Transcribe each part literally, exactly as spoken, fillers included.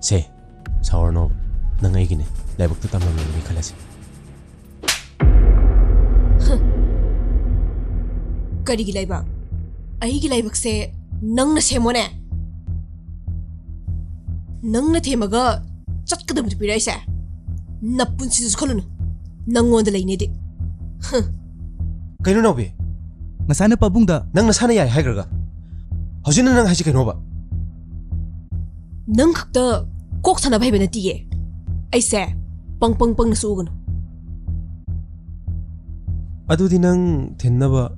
ꯁꯦ, ꯁꯥꯎꯔꯅꯣ꯫ ꯅꯪ ꯑꯩꯒꯤꯅꯦ꯫ ꯂꯥꯏꯕꯛꯇ ꯇꯝꯂꯝꯂꯕꯅꯤ ꯈꯜꯂꯁꯤ꯫ ꯀꯔꯤꯒꯤ ꯂꯥꯏꯕꯛ? ꯑꯩꯒꯤ ꯂꯥꯏꯕꯛꯁꯦ ꯅꯪꯅ ꯁꯦꯝꯃꯣꯅꯦ꯫ ꯅꯪꯅ ꯊꯦꯝꯃꯒ ꯆꯠꯀꯗꯕꯗꯨ ꯄꯤꯔꯛꯏꯁꯦ꯫ ꯅꯄꯨꯟꯁꯤꯗꯁꯨ ꯈꯜꯂꯨꯅꯨ꯫ ꯅꯪꯉꯣꯟꯗ ꯂꯩꯅꯦꯗꯤ꯫ ꯀꯩꯅꯣ ꯅꯥꯎꯕꯤ? ꯉꯁꯥꯏꯅ ꯄꯥꯕꯨꯡꯗ ꯅꯪ ꯅꯁꯥꯅ ꯌꯥꯏ ꯍꯥꯏꯈ꯭ꯔꯒ ꯍꯧꯖꯤꯛꯅ ꯅꯪ ꯍꯥꯏꯁꯤ ꯀꯩꯅꯣꯕ? ꯅꯪ ꯈꯛꯇ ꯀꯣꯛ ꯁꯥꯟꯅꯕ ꯍꯩꯕ ꯅꯠꯇꯤꯌꯦ꯫ ꯑꯩꯁꯦ ꯄꯪ ꯄꯪ ꯄꯪꯅꯁꯨ ꯎꯒꯅꯨ꯫ ꯑꯗꯨꯗꯤ ꯅꯪ ꯊꯤꯟꯅꯕ꯫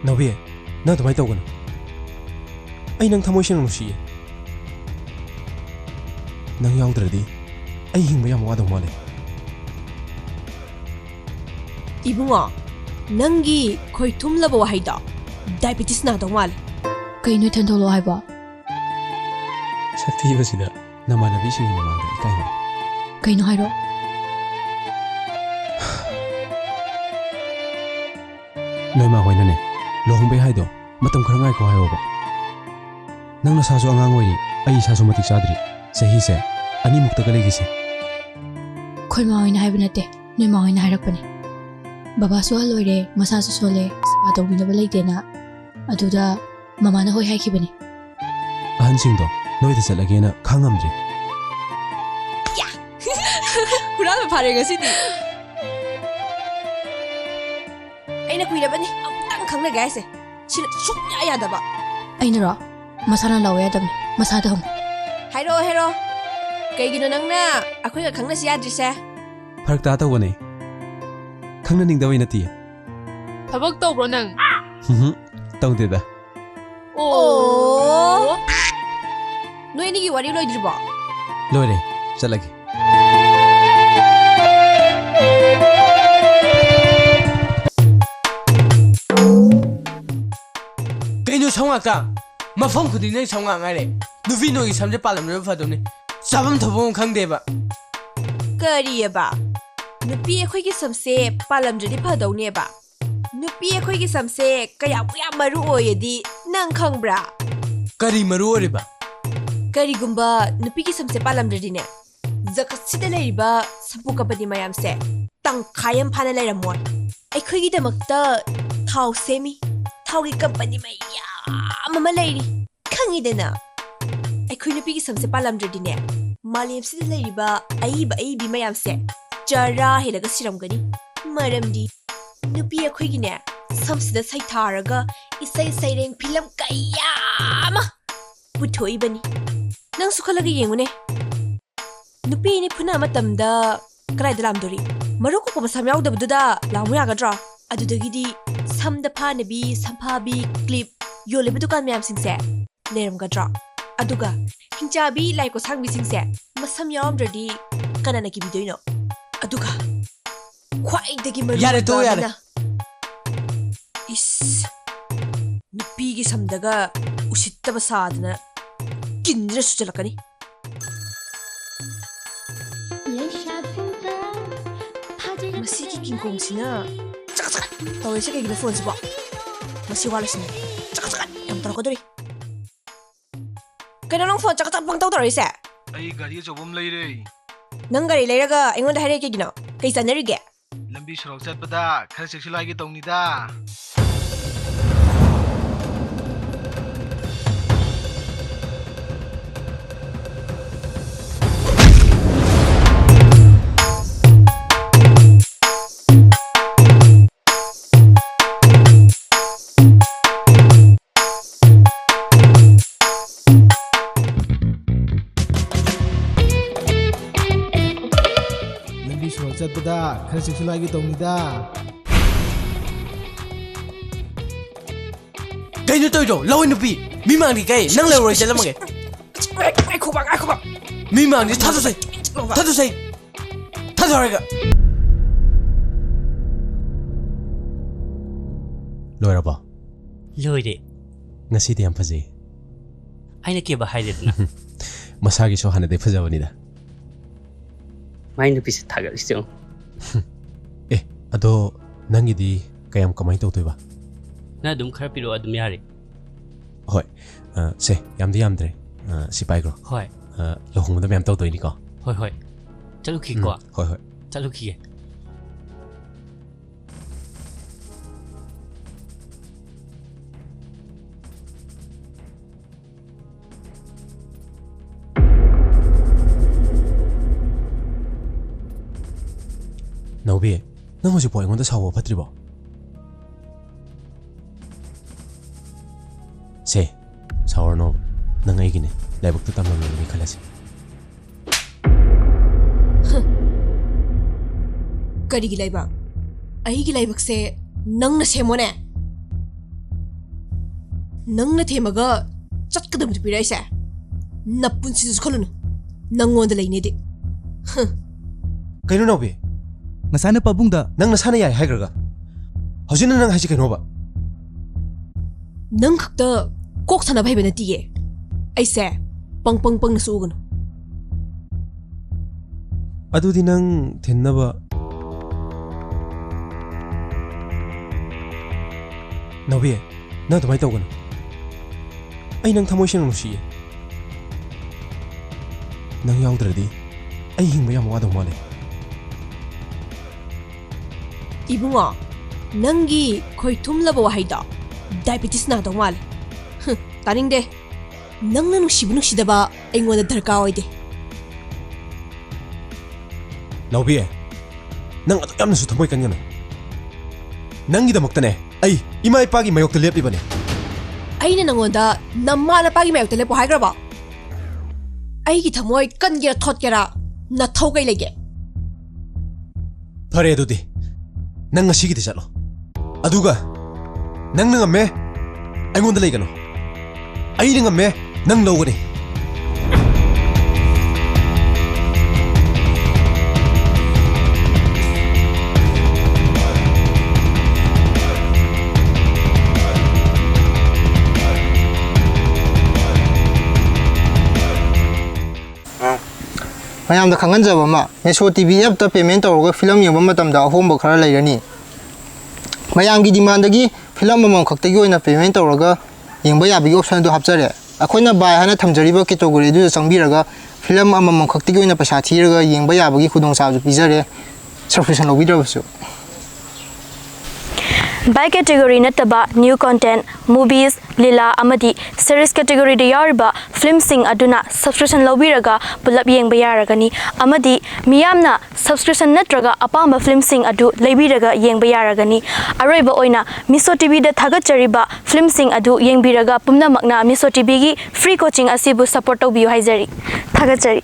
ꯅꯥꯎꯕꯤ, ꯅꯪ ꯑꯗꯨꯃꯥꯏꯅ ꯇꯧꯒꯅꯨ꯫ ꯑꯩ ꯅꯪ ꯊꯃꯣꯏ ꯁꯦꯡꯅ ꯅꯨꯡꯁꯤꯌꯦ꯫ ꯅꯪ ꯌꯥꯎꯗ꯭ꯔꯗꯤ ꯑꯩ ꯍꯤꯡꯕ ꯌꯥꯝ ꯋꯥꯗꯧ ꯃꯥꯜꯂꯦ꯫ ꯏꯕꯨꯡꯉꯣ, ꯅꯪꯒꯤ ꯈꯣꯏ ꯊꯨꯝꯂꯕ ꯋꯥꯍꯩꯗꯣ diabetes ꯅꯥꯗꯧ ꯃꯥꯜꯂꯦ꯫ ꯀꯩꯅꯣ ꯏꯊꯟ ꯊꯣꯛꯂꯛꯑꯣ ꯍꯥꯏꯕꯣ? ꯁꯛꯊꯤꯕꯁꯤꯗ ꯅꯃꯥꯟꯅꯕꯤꯁꯤꯡꯒꯤ ꯃꯃꯥꯡꯗ ꯏꯀꯥꯏꯕ꯫ ꯀꯩꯅꯣ ꯍꯥꯏꯔꯣ? ꯅꯣꯏ ꯃꯥ ꯍꯣꯏꯅꯅꯦ, ꯂꯨꯍꯣꯡꯕꯩ ꯍꯥꯏꯗꯣ ꯃꯇꯝ ꯈꯔ ꯉꯥꯏꯈꯣ ꯍꯥꯏꯌꯣꯕ꯫ ꯅꯪ ꯅꯁꯥꯁꯨ ꯑꯉꯥꯡ ꯑꯣꯏꯔꯤ, ꯑꯩ ꯏꯁꯥꯁꯨ ꯃꯇꯤꯛ ꯆꯥꯗ꯭ꯔꯤ꯫ ꯆꯍꯤꯁꯦ ꯑꯅꯤꯃꯨꯛꯇꯒ ꯂꯩꯈꯤꯁꯦ꯫ ꯑꯩꯈꯣꯏ ꯃꯥ ꯍꯣꯏꯅ ꯍꯥꯏꯕ ꯅꯠꯇꯦ, ꯅꯣꯏ ꯃꯥ ꯍꯣꯏꯅ ꯍꯥꯏꯔꯛꯄꯅꯦ꯫ ꯕꯕꯥꯁꯨ ꯑꯍꯜ ꯑꯣꯏꯔꯦ, ꯃꯁꯥꯁꯨ ꯁꯣꯜꯂꯦ, ꯁꯦꯕꯥ ꯇꯧꯕꯤꯅꯕ ꯂꯩꯇꯦꯅ꯫ ꯑꯗꯨꯗ ꯃꯃꯥꯅ ꯍꯣꯏ ꯍꯥꯏꯈꯤꯕꯅꯦ꯫ ꯑꯍꯟꯁꯤꯡꯗꯣ ꯅꯣꯏꯗ ꯆꯠꯂꯒꯦꯅ ꯈꯥꯡꯉꯝꯗ꯭ꯔꯦ꯫ ꯍꯨꯔꯥꯟꯕ ꯐꯥꯔꯦ ꯉꯁꯤꯗꯤ꯫ ꯑꯩꯅ ꯀꯨꯏꯔꯕꯅꯤ ꯑꯃꯨꯛꯇꯪ ꯈꯪꯅꯒꯦ ꯍꯥꯏꯁꯦ꯫ ꯁꯤꯅ ꯁꯨꯡꯌꯥ ꯌꯥꯗꯕ꯫ ꯑꯩꯅꯔꯣ? ꯃꯁꯥꯅ ꯂꯥꯛꯑꯣ ꯌꯥꯗꯕꯅꯤ꯫ ꯃꯁꯥꯗ ꯍꯪꯉꯨ꯫ ꯍꯥꯏꯔꯛꯑꯣ, ꯍꯥꯏꯔꯛꯑꯣ꯫ ꯀꯩꯒꯤꯅꯣ ꯅꯪꯅ ꯑꯩꯈꯣꯏꯒ ꯈꯪꯅꯁꯤ ꯌꯥꯗ꯭ꯔꯤꯁꯦ? ꯐꯔꯛ ꯇꯥ ꯇꯧꯕꯅꯦ꯫ ꯈꯪꯅꯅꯤꯡꯗꯕꯩ ꯅꯠꯇꯤꯌꯦ꯫ ꯊꯕꯛ ꯇꯧꯕ꯭ꯔꯣ ꯅꯪ? ꯍꯨꯝ, ꯇꯧꯗꯦꯗ꯫ ꯑꯣ꯫ ꯅꯣꯏ ꯑꯅꯤꯒꯤ ꯋꯥꯔꯤ ꯂꯣꯏꯗ꯭ꯔꯤꯕꯣ? ꯂꯣꯏꯔꯦ, ꯆꯠꯂꯒꯦ꯫ ꯀꯩꯅꯣ ꯁꯝ ꯉꯥꯛꯇ? ꯃꯐꯝ ꯈꯨꯗꯤꯡꯗ ꯁꯝ ꯉꯥꯛ ꯉꯥꯏꯔꯦ꯫ ꯅꯨꯄꯤ ꯅꯣꯏꯒꯤ ꯁꯝꯁꯦ ꯄꯥꯜꯂꯝꯗ꯭ꯔꯕ ꯐꯗꯧꯅꯤ꯫ ꯆꯥꯐꯝ ꯊꯛꯐꯝ ꯈꯪꯗꯦꯕ꯫ ꯀꯔꯤꯑꯕ? ꯅꯨꯄꯤ ꯑꯩꯈꯣꯏꯒꯤ ꯁꯝꯁꯦ ꯄꯥꯜꯂꯝꯗ꯭ꯔꯗꯤ ꯐꯗꯧꯅꯦꯕ꯫ ꯅꯨꯄꯤ ꯑꯩꯈꯣꯏꯒꯤ ꯁꯝꯁꯦ ꯀꯌꯥꯃꯨꯛ ꯌꯥꯝ ꯃꯔꯨ ꯑꯣꯏꯌꯦꯗꯤ ꯅꯪ ꯈꯪꯕ꯭ꯔꯥ? ꯀꯔꯤ ꯃꯔꯨ ꯑꯣꯏꯔꯤꯕ? ꯀꯔꯤꯒꯨꯝꯕ ꯅꯨꯄꯤꯒꯤ ꯁꯝꯁꯦ ꯄꯥꯜꯂꯝꯗ꯭ꯔꯗꯤꯅꯦ, ꯖꯒꯠꯁꯤꯗ ꯂꯩꯔꯤꯕ ꯁꯝꯄꯨ ꯀꯝꯄꯅꯤ ꯃꯌꯥꯝꯁꯦ ꯇꯪꯈꯥꯏ ꯑꯃ ꯐꯥꯅ ꯂꯩꯔꯝꯃꯣꯏ꯫ ꯑꯩꯈꯣꯏꯒꯤꯗꯃꯛꯇ ꯊꯥꯎ ꯁꯦꯝꯃꯤ, ꯊꯥꯎꯒꯤ ꯀꯝꯄꯅꯤ ꯃꯌꯥꯝ ꯑꯃ ꯂꯩꯔꯤ꯫ ꯈꯪꯉꯤꯗꯅ, ꯑꯩꯈꯣꯏ ꯅꯨꯄꯤꯒꯤ ꯁꯝꯁꯦ ꯄꯥꯜꯂꯝꯗ꯭ꯔꯗꯤꯅꯦ, ꯃꯥꯂꯦꯝꯁꯤꯗ ꯂꯩꯔꯤꯕ ꯑꯏꯕ ꯑꯏꯕꯤ ꯃꯌꯥꯝꯁꯦ ꯆꯔꯥ ꯍꯦꯜꯂꯒ ꯁꯤꯔꯝꯒꯅꯤ꯫ ꯃꯔꯝꯗꯤ ꯅꯨꯄꯤ ꯑꯩꯈꯣꯏꯒꯤꯅꯦ, ꯁꯝꯁꯤꯗ ꯁꯩꯊꯥꯔꯒ ꯏꯁꯩ ꯁꯩꯔꯦꯡ ꯐꯤꯂꯝ ꯀꯌꯥ ꯑꯃ ꯄꯨꯊꯣꯛꯏꯕꯅꯤ꯫ ꯅꯪꯁꯨ ꯈꯜꯂꯒ ꯌꯦꯡꯉꯨꯅꯦ, ꯅꯨꯄꯤ ꯑꯅꯤ ꯐꯨꯅ ꯃꯇꯝꯗ ꯀꯗꯥꯏꯗ ꯂꯥꯝꯗꯣꯔꯤ? ꯃꯔꯨ ꯀꯣꯛꯄ ꯃꯁꯝ ꯌꯥꯎꯗꯕꯗꯨꯗ ꯂꯥꯝꯃꯨ ꯌꯥꯒꯗ꯭ꯔꯣ? ꯑꯗꯨꯗꯒꯤꯗꯤ ꯁꯝꯗ ꯐꯥꯅꯕꯤ, ꯁꯝꯐꯥꯕꯤ, ꯀ꯭ꯂꯤꯞ ꯌꯣꯜꯂꯤꯕ ꯗꯨꯀꯥꯟ ꯃꯌꯥꯝꯁꯤꯡꯁꯦ ꯂꯩꯔꯝꯒꯗ꯭ꯔꯣ? ꯑꯗꯨꯒ ꯍꯤꯡꯆꯥꯕꯤ, ꯂꯥꯏ ꯀꯣꯁꯥꯡꯕꯤꯁꯤꯡꯁꯦ ꯃꯁꯝ ꯌꯥꯎꯔꯝꯗ꯭ꯔꯗꯤ ꯀꯅꯥꯅ ꯀꯤꯕꯤꯗꯣꯏꯅꯣ? ꯑꯗꯨꯒ ꯈ꯭ꯋꯥꯏꯗꯒꯤ ꯃꯔꯨ ꯌꯥꯔꯦ, ꯑꯣꯏꯕ ꯇꯣꯛꯑꯣ, ꯌꯥꯔꯦ꯫ ꯑꯃꯅ, ꯏꯁ, ꯅꯨꯄꯤꯒꯤ ꯁꯝꯗꯒ ꯎꯁꯤꯠꯇꯕ ꯁꯥꯗꯅ ꯀꯤꯟꯁꯤꯅ ꯁꯨꯖꯜꯂꯛꯀꯅꯤ꯫ ꯃꯁꯤꯒꯤ ꯀꯤꯡꯀꯣꯡꯁꯤꯅ ꯆꯀꯠ ꯆꯀꯠ ꯇꯧꯔꯤꯁꯦ ꯀꯩꯒꯤꯅꯣ ꯐꯣꯟꯁꯤꯕꯣ? ꯃꯁꯤ ꯋꯥꯠꯂꯁꯤꯅꯦ꯫ ꯆꯀꯠ ꯆꯀꯠ ꯌꯥꯝ ꯇꯧꯔꯛꯀꯗꯣꯔꯤ꯫ ꯀꯩꯅꯣ ꯅꯪ ꯐꯣꯟ ꯆꯀꯠ ꯆꯀꯠ ꯄꯪꯇꯧ ꯇꯧꯔꯛꯏꯁꯦ? ꯑꯩ ꯒꯥꯔꯤ ꯑꯆꯧꯕ ꯑꯃ ꯂꯩꯔꯦ꯫ ꯅꯪ ꯒꯥꯔꯤ ꯂꯩꯔꯒ ꯑꯩꯉꯣꯟꯗ ꯍꯥꯏꯔꯛꯏ ꯀꯩꯒꯤꯅꯣ? ꯀꯩ ꯆꯥꯟꯅꯔꯤꯒꯦ? ꯂꯝꯕꯤ ꯁꯣꯔꯣꯛ ꯆꯠꯄꯗ ꯈꯔ ꯆꯦꯛꯁꯤꯜꯂꯨ ꯍꯥꯏꯒꯦ ꯇꯧꯅꯤꯗ꯫ ꯂꯝꯕꯤ ꯁꯣꯔꯣꯛ ꯆꯠꯄꯗ ꯈꯔ ꯆꯦꯛꯁꯤꯜꯂꯨ ꯍꯥꯏꯒꯦ ꯇꯧꯅꯤꯗ꯫ ꯀꯩꯅꯣ ꯇꯧꯔꯤꯗꯣ? ꯂꯧꯏ ꯅꯨꯄꯤ! ꯃꯤ ꯃꯥꯡꯗꯤ ꯀꯩ? ꯅꯪ ꯂꯩꯔꯨꯔꯣꯏ, ꯆꯠꯂꯝꯃꯒꯦ꯫ ꯉꯥꯏꯈꯣꯕ, ꯉꯥꯏꯈꯣꯕ꯫ ꯃꯤ ꯃꯥꯡꯗꯤ ꯊꯥꯗꯣꯛꯁꯦ꯫ ꯊꯥꯗꯣꯛꯁꯦ꯫ ꯊꯥꯗꯣꯛ ꯍꯥꯏꯔꯒ꯫ ꯂꯣꯏꯔꯕꯣ? ꯂꯣꯏꯔꯦ꯫ ꯉꯁꯤꯗꯤ ꯌꯥꯝ ꯐꯖꯩ꯫ ꯑꯩꯅ ꯀꯦꯕ ꯍꯥꯏꯔꯦꯗꯅ꯫ ꯃꯁꯥꯒꯤꯁꯨ ꯍꯥꯟꯅꯗꯩ ꯐꯖꯕꯅꯤꯗ꯫ ꯃꯥꯏ ꯅꯨꯄꯤꯁꯦ ꯊꯥꯒꯠꯂꯤꯁꯦ ꯌꯦꯡꯉꯨ꯫ ꯑꯦ, ꯑꯗꯣ ꯅꯪꯒꯤꯗꯤ ꯀꯌꯥꯝ ꯀꯃꯥꯏꯅ ꯇꯧꯗꯣꯏꯕ? ꯅꯪ ꯑꯗꯨꯝ ꯈꯔ ꯄꯤꯔꯛꯑꯣ, ꯑꯗꯨꯝ ꯌꯥꯔꯦ꯫ ꯍꯣꯏ꯫ ꯑ, ꯁꯦ, ꯌꯥꯝꯗꯤ ꯌꯥꯝꯗ꯭ꯔꯦ꯫ ꯑ, ꯁꯤ ꯄꯥꯏꯈ꯭ꯔꯣ꯫ ꯍꯣꯏ꯫ ꯑ, ꯂꯨꯍꯣꯡꯕꯗ ꯃꯌꯥꯝ ꯇꯧꯗꯣꯏꯅꯤꯀꯣ꯫ ꯍꯣꯏ, ꯍꯣꯏ꯫ ꯆꯠꯂꯨꯈꯤꯀꯣ꯫ ꯎꯝ, ꯍꯣꯏ, ꯍꯣꯏ꯫ ꯆꯠꯂꯨꯈꯤꯒꯦ꯫ ꯅꯥꯎꯕꯤ, ꯅꯪ ꯍꯧꯖꯤꯛꯐꯥꯎ ꯑꯩꯉꯣꯟꯗ ꯁꯥꯎꯕ ꯐꯠꯇ꯭ꯔꯤꯕꯣ? ꯁꯦ, ꯁꯥꯎꯔꯅꯣ꯫ ꯅꯪ ꯑꯩꯒꯤꯅꯦ꯫ ꯂꯥꯏꯕꯛꯇ ꯇꯝꯂꯝꯂꯕꯅꯤ ꯈꯜꯂꯁꯤ꯫ ꯀꯔꯤꯒꯤ ꯂꯥꯏꯕꯛ? ꯑꯩꯒꯤ ꯂꯥꯏꯕꯛꯁꯦ ꯅꯪꯅ ꯁꯦꯝꯃꯣꯅꯦ꯫ ꯅꯪꯅ ꯊꯦꯝꯃꯒ ꯆꯠꯀꯗꯕꯗꯨ ꯄꯤꯔꯛꯏꯁꯦ꯫ ꯅꯄꯨꯟꯁꯤꯗꯁꯨ ꯈꯜꯂꯨꯅꯨ꯫ ꯅꯪꯉꯣꯟꯗ ꯂꯩꯅꯦꯗꯤ꯫ ꯍ꯫ ꯀꯩꯅꯣ ꯅꯥꯎꯕꯤ? ꯉꯁꯥꯏꯅ ꯄꯥꯕꯨꯡꯗ ꯅꯪ ꯅꯁꯥꯅ ꯌꯥꯏ ꯍꯥꯏꯈ꯭ꯔꯒ ꯍꯧꯖꯤꯛꯅ ꯅꯪ ꯍꯥꯏꯁꯤ ꯀꯩꯅꯣꯕ? ꯅꯪ ꯈꯛꯇ ꯀꯣꯛ ꯁꯥꯟꯅꯕ ꯍꯩꯕ ꯅꯠꯇꯤꯌꯦ꯫ ꯑꯩꯁꯦ ꯄꯪ ꯄꯪ ꯄꯪꯅꯁꯨ ꯎꯒꯅꯨ꯫ ꯑꯗꯨꯗꯤ ꯅꯪ ꯊꯤꯟꯅꯕ꯫ ꯅꯥꯎꯕꯤ, ꯅꯪ ꯑꯗꯨꯃꯥꯏꯅ ꯇꯧꯒꯅꯨ꯫ ꯑꯩ ꯅꯪ ꯊꯃꯣꯏ ꯁꯦꯡꯅ ꯅꯨꯡꯁꯤꯌꯦ꯫ ꯅꯪ ꯌꯥꯎꯗ꯭ꯔꯗꯤ ꯑꯩ ꯍꯤꯡꯕ ꯌꯥꯝ ꯋꯥꯗꯧ ꯃꯥꯜꯂꯦ꯫ ꯏꯕꯨꯡꯉꯣ, ꯅꯪꯒꯤ ꯈꯣꯏꯊꯨꯝꯂꯕ ꯋꯥꯍꯩꯗꯣ diabetes ꯅꯥꯗꯧ ꯃꯥꯜꯂꯦ꯫ ꯍꯨꯝ, ꯇꯥꯅꯤꯡꯗꯦ꯫ ꯅꯪꯅ ꯅꯨꯡꯁꯤꯕ ꯅꯨꯡꯁꯤꯗꯕ ꯑꯩꯉꯣꯟꯗ ꯗꯔꯀꯥꯔ ꯑꯣꯏꯗꯦ꯫ ꯅꯥꯎꯕꯤ, ꯅꯪ ꯑꯗꯨꯛ ꯌꯥꯝꯅꯁꯨ ꯊꯃꯣꯏ ꯀꯟꯒꯅꯨ꯫ ꯅꯪꯒꯤꯗꯃꯛꯇꯅꯦ ꯑꯩ ꯏꯃꯥ ꯏꯄꯥꯒꯤ ꯃꯥꯌꯣꯛꯇ ꯂꯦꯞꯂꯤꯕꯅꯦ꯫ ꯑꯩꯅ ꯅꯪꯉꯣꯟꯗ ꯅꯃꯥ ꯅꯄꯥꯒꯤ ꯃꯥꯌꯣꯛꯇ ꯂꯦꯞꯄꯣ ꯍꯥꯏꯈ꯭ꯔꯕꯣ? ꯑꯩꯒꯤ ꯊꯃꯣꯏ ꯀꯟꯒꯦꯔꯥ ꯊꯣꯠꯀꯦꯔꯥ ꯅꯊꯧ ꯀꯩ ꯂꯩꯒꯦ? ꯐꯔꯦ ꯑꯗꯨꯗꯤ, ꯅꯪ ꯉꯁꯤꯒꯤꯗꯤ ꯆꯠꯂꯣ꯫ ꯑꯗꯨꯒ ꯅꯪꯅ ꯉꯝꯃꯦ, ꯑꯩꯉꯣꯟꯗ ꯂꯩꯒꯅꯨ꯫ ꯑꯩꯅ ꯉꯝꯃꯦ, ꯅꯪ ꯂꯧꯒꯅꯤ꯫ ꯃꯌꯥꯝꯗ ꯈꯪꯍꯟꯖꯕ ꯑꯃ, Meesho T V app ꯇ payment ꯇꯧꯔꯒ ꯐꯤꯂꯝ ꯌꯦꯡꯕ ꯃꯇꯝꯗ ꯑꯍꯣꯡꯕ ꯈꯔ ꯂꯩꯔꯅꯤ꯫ ꯃꯌꯥꯝꯒꯤ demand ꯗꯒꯤ ꯐꯤꯂꯝ ꯑꯃꯃꯝ ꯈꯛꯇꯒꯤ ꯑꯣꯏꯅ payment ꯇꯧꯔꯒ ꯌꯦꯡꯕ ꯌꯥꯕꯒꯤ option ꯑꯗꯨ ꯍꯥꯞꯆꯔꯦ꯫ ꯑꯩꯈꯣꯏꯅ buy ꯍꯥꯏꯅ ꯊꯝꯖꯔꯤꯕ category ꯑꯗꯨꯗ ꯆꯪꯕꯤꯔꯒ film ꯑꯃꯃꯝ ꯈꯛꯇꯒꯤ ꯑꯣꯏꯅ ꯄꯩꯁꯥ ꯊꯤꯔꯒ ꯌꯦꯡꯕ ꯌꯥꯕꯒꯤ ꯈꯨꯗꯣꯡꯆꯥꯕꯁꯨ ꯄꯤꯖꯔꯦ, subscription ꯂꯧꯕꯤꯗ꯭ꯔꯕꯁꯨ꯫ By category ꯅꯠꯇꯕ new content, movies, ꯂꯤꯂꯥ ꯑꯃꯗꯤ series category ꯗ ꯌꯥꯎꯔꯤꯕ film ꯁꯤꯡ ꯑꯗꯨꯅ subscription ꯂꯧꯕꯤꯔꯒ ꯄꯨꯂꯞ ꯌꯦꯡꯕ ꯌꯥꯔꯒꯅꯤ꯫ ꯑꯃꯗꯤ ꯃꯤꯌꯥꯝꯅ subscription ꯅꯠꯇ꯭ꯔꯒ ꯑꯄꯥꯝꯕ film ꯁꯤꯡ ꯑꯗꯨ ꯂꯩꯕꯤꯔꯒ ꯌꯦꯡꯕ ꯌꯥꯔꯒꯅꯤ꯫ ꯑꯔꯣꯏꯕ ꯑꯣꯏꯅ Miso T V ꯗ ꯊꯥꯒꯠꯆꯔꯤꯕ film ꯁꯤꯡ ꯑꯗꯨ ꯌꯦꯡꯕꯤꯔꯒ ꯄꯨꯝꯅꯃꯛꯅ Miso T V ꯒꯤ free coaching ꯑꯁꯤꯕꯨ support ꯇꯧꯕꯤꯌꯨ ꯍꯥꯏꯖꯔꯤ꯫ ꯊꯥꯒꯠꯆꯔꯤ꯫